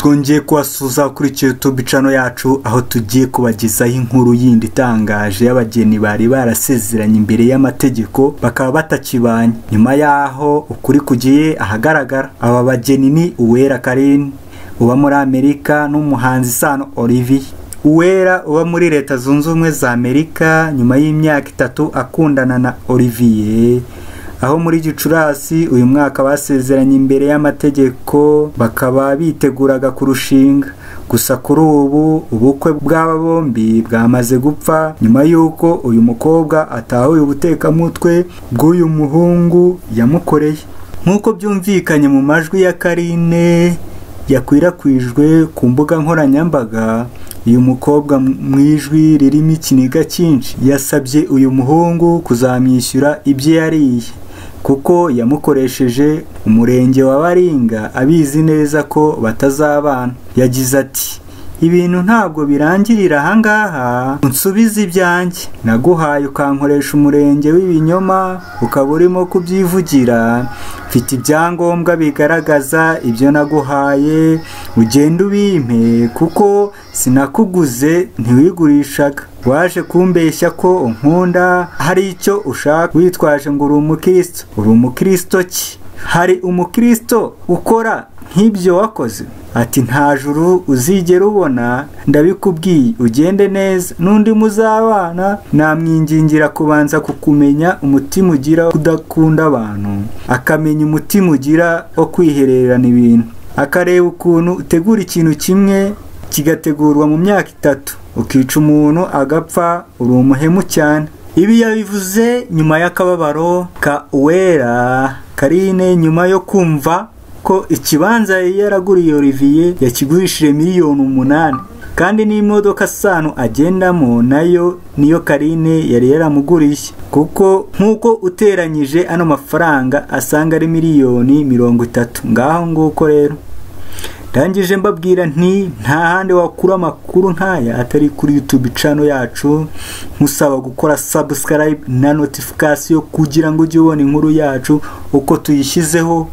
Twongeye kubasuhuza kuri YouTube channel yacu, aho tugiye kubagezaho inkuru yindi itangaje y'abageni bari barasezeranye imbere y'amategeko bakaba batakibanye. Nyuma yaho ukuri kugiye ahagaragara. Aba bageni ni Uwera Carine uba muri Amerika n'umuhanzi Sano Olivier. Uwera uba muri Leta Zunze Ubumwe za Amerika nyuma y'imyaka 3 akundana na Olivier, aho muri Gicurasi uyu mwaka basezeranye imbere y'amategeko bakaba biteguraga kurushinga. Gusa kuri ubu ubukwe bw'aba bombi bwamaze gupfa nyuma y'uko uyu mukobwa atahuye ubutekamutwe bw'uyu muhungu yamukoreye. Nk'uko byumvikanye mu majwi ya Carine yakwirakwijwe ku mbuga nkoranyambaga, uyu mukobwa mu ijwi ririmo ikiniga cyinshi yasabye uyu muhungu kuzamwishyura ibyo yariye, kuko yamukoresheje umurenge wa Baringa abizi neza ko batazabana. Yagize ati: "Ibintu ntabwo birangirira ahangaha, unsubize ibyanjye naguhaye ukankoresha umurenge w'ibinyoma ukaba urimo kubyivugira. Mfite ibyangombwa bigaragaza ibyo naguhaye, ugende ubimpe kuko sinakuguze ntiwigurishaga. Waje kumbeshya ko unkunda hari icyo ushaka witwaje ngo uri umukristo. Uri umukristo ki? Hari umukristo ukora nk'ibyo wakoze?" Ati: "Nta juru uzigera ubona, ndabikubwiye, ugende neza n'undi muzabana namwingingira kubanza kukumenya umutima ugira kudakunda abantu, akamenya umutima ugira wo kwihererana ibintu, akareba ukuntu utegura ikintu kimwe kigategurwa mu myaka 3 ukica umuntu agapfa, uri umuhemu cyane." Ibi yabivuze nyuma y'akababaro ka Uwera Carine nyuma yo kumva ko ikibanza yari yaraguriye Olivier yakigurishije miliyoni 8, kandi n'imodoka Sano agendamo nayo niyo Carine yari yaramuguriye, kuko nk'uko uteranyije ano mafaranga asanga ari miliyoni 30. Ngaho nguko rero ndangije mbabwira nti nta handi wakura amakuru nk'aya atari kuri YouTube channel yacu. Nkusaba gukora subscribe na notification kugira ngo ujye ubona inkuru yacu uko tuyishyizeho.